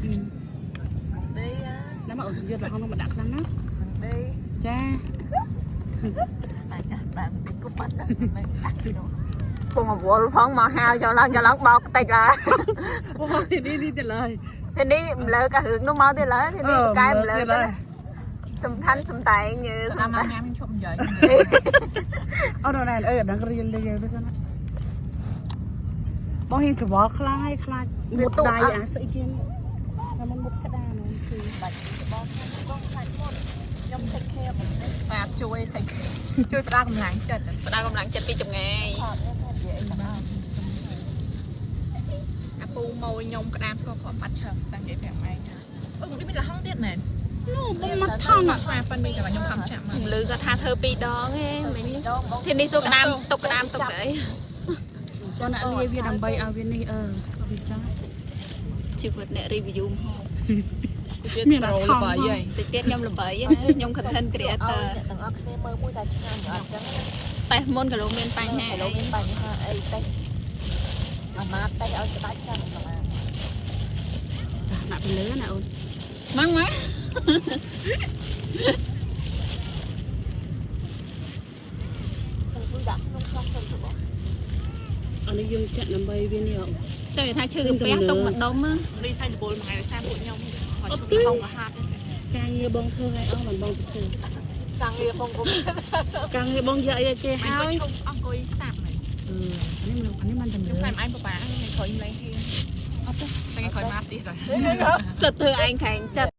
នេះ ណាមកអូនយកលហុងនោះមកដាក់ខ្លាំងណា នេះ ចា អាចបានពីគប់បាត់ដល់ ពងអវលផងមកហាវចឡើងចឡើងបោកតិចឡា អូនេះនេះទៅឡើយ ទីនេះមិនលើក៏រឿងនោះមកទៀតឡើយទីនេះបកែមិនលើទៅសំខាន់សំតែងយឺសំ តាម តែង ញ៉ាំឈប់និយាយ អូនណែអើដល់រៀនលេងទៅសិនណាបងហ៊ានច្បល់ខ្លាំងហើយខ្លាចមុតដៃអាស្អីគេតែមិនមុតក្តារនោះគឺ បាច់បងបងខ្លាចមុនខ្ញុំ take care បងនេះ បាទជួយតិច ជួយផ្ដល់កម្លាំងចិត្ត ផ្ដល់កម្លាំងចិត្តពីចម្ងាយ ថតនេះថានិយាយអីទាំងអស់ អាពូម៉ួយខ្ញុំក្តាមស្គាល់គ្រាប់បាត់ឆឹងតាំងនិយាយប្រាប់ម៉ែថាអឺនេះមានលហុងទៀតមែន នោះបងមកថង ស្វាប៉ិននេះតែខ្ញុំខំចាំមក លឺគាត់ថាធ្វើពីរដងឯងមិញ ដងបង ធានីសួរក្តាមទុកក្តាមទុកអី ចង់អ្នកលាវាដើម្បីឲ្យវានេះអឺវាចាស់ ជីវិតអ្នក review ម្ហូប មានអាថង តិចទៀតខ្ញុំល្បីណាខ្ញុំ content creator អ្នកទាំងអស់គ្នាមើលមួយថាឆ្ងាញ់អត់ចឹង តែមុនក៏លោកមានបញ្ហា ឥឡូវមានបញ្ហាអីតិចអាម៉ាតេឲ្យស្ដាច់ចឹងអាម៉ា ដាក់ពីលើណាអូន ម៉ងម៉ង ទៅជួយដាក់ក្នុងខ្លះទៅទៅបង អានេះយើងចាក់ដើម្បីវានេះអូន ចង់និយាយថាឈឺកាពះទុកម្ដុំ រីសៃលបុលមួយថ្ងៃដោយសារពួកខ្ញុំគាត់ឈប់ហុងក៏ហាត់ ការងារបងធ្វើឲ្យអស់មិនបងទៅធ្វើ ការងារបងគុំ ការងារបងយកអីគេ មិន ហើយ គាត់ឈប់អង្គុយសាប់ហ្នឹង អឺនេះមិនអានេះមិនតំ ខ្ញុំខ្លាចឯងពិបាកថ្ងៃក្រោយខ្ញុំលែងហ៊ានអត់ទេថ្ងៃក្រោយមកទៀតហើយ សិតធ្វើឯងខែងចិត្ត